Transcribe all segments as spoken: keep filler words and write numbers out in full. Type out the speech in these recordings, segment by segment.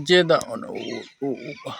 ᱪᱮᱫᱟᱜ ᱚᱱᱟ ᱩ-, ᱩ-, ᱩ-,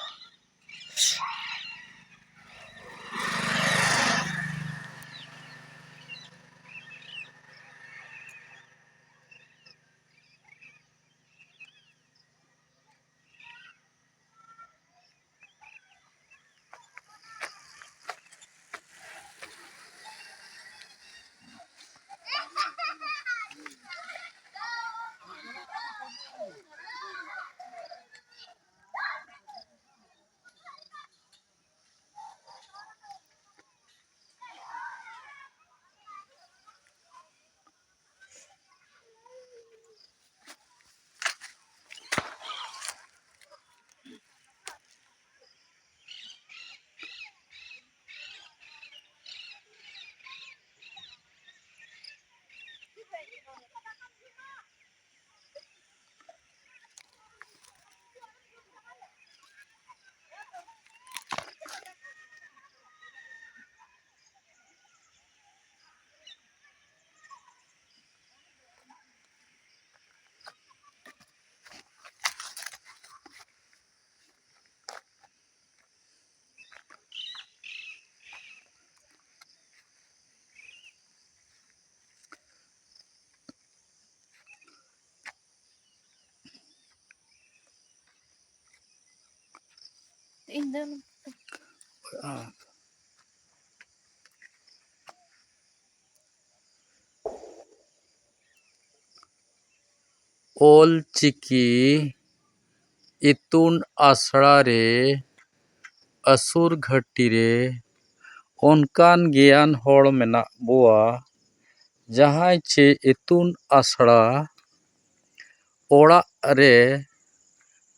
ᱤᱧ ᱫᱚ ᱚᱞ ᱪᱤᱠᱤ ᱤᱛᱩᱱ ᱟᱥᱲᱟ ᱨᱮ ᱟᱹᱥᱩᱨ ᱜᱷᱟᱹᱴᱤ ᱨᱮ ᱚᱱᱠᱟᱱ ᱜᱮᱭᱟᱱ ᱦᱚᱲ ᱢᱮᱱᱟᱜ ᱵᱚᱣᱟ, ᱡᱟᱦᱟᱸᱭ ᱪᱮ ᱤᱛᱩᱱ ᱟᱥᱲᱟ ᱚᱲᱟᱜ ᱨᱮ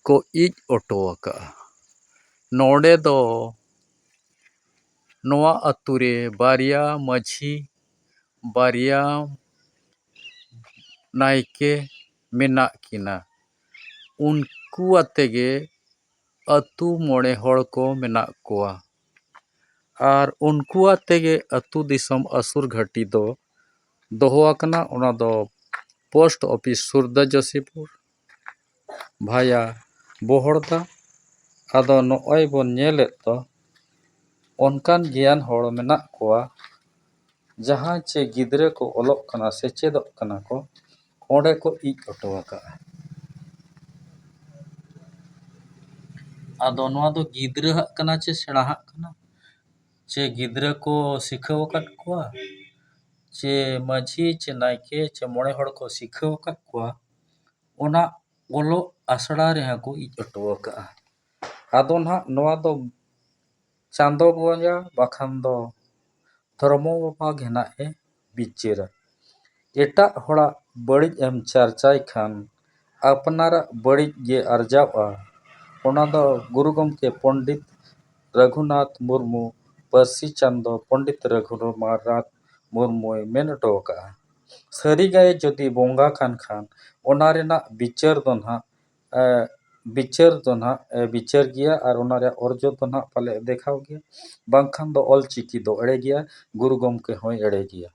ᱠᱚ ᱤᱡ ᱚᱴᱚ ᱟᱠᱟᱫᱼᱟ᱾ ᱱᱚᱰᱮ ᱫᱚ ᱱᱚᱣᱟ ᱟᱹᱛᱩ ᱨᱮ ᱵᱟᱨᱭᱟ ᱢᱟᱹᱡᱷᱤ, ᱵᱟᱨᱭᱟ ᱱᱟᱭᱠᱮ ᱢᱮᱱᱟᱜ ᱠᱤᱱᱟ᱾ ᱩᱱᱠᱩ ᱟᱛᱮ ᱜᱮ ᱟᱹᱛᱩ ᱢᱚᱬᱮ ᱦᱚᱲ ᱠᱚ ᱢᱮᱱᱟᱜ ᱠᱚᱣᱟ᱾ ᱟᱨ ᱩᱱᱠᱩ ᱟᱛᱮ ᱜᱮ ᱟᱹᱛᱩ ᱫᱤᱥᱚᱢ ᱟᱹᱥᱩᱨ ᱜᱷᱟᱹᱴᱤ ᱫᱚ ᱫᱚᱦᱚ ᱟᱠᱟᱱᱟ᱾ ᱚᱱᱟ ᱫᱚ ᱯᱳᱥᱴ ᱚᱯᱷᱤᱥ ᱥᱩᱨᱫᱟ ᱡᱚᱥᱤᱯᱩᱨ ᱵᱷᱟᱭᱟ ᱵᱚᱦᱚᱲᱫᱟ᱾ ᱟᱫᱚ ᱱᱚᱜᱼᱚᱭ ᱵᱚᱱ ᱧᱮᱞᱮᱫ ᱫᱚ, ᱚᱱᱠᱟᱱ ᱜᱮᱭᱟᱱ ᱦᱚᱲ ᱢᱮᱱᱟᱜ ᱠᱚᱣᱟ, ᱡᱟᱦᱟᱸᱭ ᱪᱮ ᱜᱤᱫᱽᱨᱟᱹ ᱠᱚ ᱚᱞᱚᱜ ᱠᱟᱱᱟ, ᱥᱮᱪᱮᱫᱚᱜ ᱠᱟᱱᱟ ᱠᱚ, ᱚᱸᱰᱮ ᱠᱚ ᱤᱡ ᱦᱚᱴᱚ ᱟᱠᱟᱫᱼᱟ᱾ ᱟᱫᱚ ᱱᱚᱣᱟ ᱫᱚ ᱜᱤᱫᱽᱨᱟᱹᱣᱟᱜ ᱠᱟᱱᱟ ᱪᱮ ᱥᱮᱬᱟᱣᱟᱜ ᱠᱟᱱᱟ? ᱪᱮ ᱜᱤᱫᱽᱨᱟᱹ ᱠᱚ ᱥᱤᱠᱷᱟᱹᱣ ᱟᱠᱟᱫ ᱠᱚᱣᱟ? ᱪᱮ ᱢᱟᱹᱡᱷᱤ ᱪᱮ ᱱᱟᱭᱠᱮ ᱪᱮ ᱢᱚᱬᱮ ᱦᱚᱲ ᱠᱚ ᱥᱤᱠᱷᱟᱹᱣ ᱟᱠᱟᱫ ᱠᱚᱣᱟ? ᱚᱱᱟ ᱚᱞᱚᱜ ᱟᱥᱲᱟ ᱨᱮᱦᱚᱸ ᱠᱚ ᱤᱡ ᱦᱚᱴᱚ ᱟᱠᱟᱫᱼᱟ᱾ ᱟᱫᱚ ᱱᱟᱦᱟᱜ ᱱᱚᱣᱟ ᱫᱚ ᱪᱟᱸᱫᱚ ᱵᱚᱸᱜᱟ ᱵᱟᱠᱷᱟᱱ ᱫᱚ ᱫᱷᱚᱨᱢᱚ ᱵᱟᱵᱟ ᱜᱮ ᱱᱟᱦᱟᱜ ᱮ ᱵᱤᱪᱟᱹᱨᱟ᱾ ᱮᱴᱟᱜ ᱦᱚᱲᱟᱜ ᱵᱟᱹᱲᱤᱡ ᱮᱢ ᱪᱟᱨᱪᱟᱭ ᱠᱷᱟᱱ ᱟᱯᱱᱟᱨᱟᱜ ᱵᱟᱹᱲᱤᱡ ᱜᱮ ᱟᱨᱡᱟᱣᱜᱼᱟ᱾ ᱚᱱᱟ ᱫᱚ ᱜᱩᱨᱩ ᱜᱚᱢᱠᱮ ᱯᱚᱱᱰᱤᱛ ᱨᱟᱹᱜᱷᱩᱱᱟᱛᱷ ᱢᱩᱨᱢᱩ, ᱯᱟᱹᱨᱥᱤ ᱪᱟᱸᱫᱚ ᱯᱚᱱᱰᱤᱛ ᱨᱟᱹᱜᱷᱩᱱᱟᱛᱷ ᱢᱩᱨᱢᱩᱭ ᱢᱮᱱ ᱦᱚᱴᱚ ᱟᱠᱟᱫᱼᱟ᱾ ᱥᱟᱹᱨᱤ ᱜᱮ ᱡᱩᱫᱤ ᱵᱚᱸᱜᱟ ᱠᱟᱱ ᱠᱷᱟᱱ, ᱚᱱᱟ ᱨᱮᱱᱟᱜ ᱵᱤᱪᱟᱹᱨ ᱫᱚ ᱱᱟᱦᱟᱜ, ᱮ, ᱵᱤᱪᱟᱹᱨ ᱫᱚ ᱱᱟᱦᱟᱜ ᱮ ᱵᱤᱪᱟᱹᱨ ᱜᱮᱭᱟ ᱟᱨ ᱚᱱᱟ ᱨᱮᱭᱟᱜ ᱚᱨᱡᱚ ᱫᱚ ᱱᱟᱦᱟᱜ ᱯᱟᱞᱮ ᱫᱮᱠᱷᱟᱣ ᱜᱮᱭᱟ, ᱵᱟᱝᱠᱷᱟᱱ ᱫᱚ ᱚᱞ ᱪᱤᱠᱤ ᱫᱚ ᱮᱲᱮ ᱜᱮᱭᱟ, ᱜᱩᱨᱩ ᱜᱚᱢᱠᱮ ᱦᱚᱸᱭ ᱮᱲᱮ ᱜᱮᱭᱟ᱾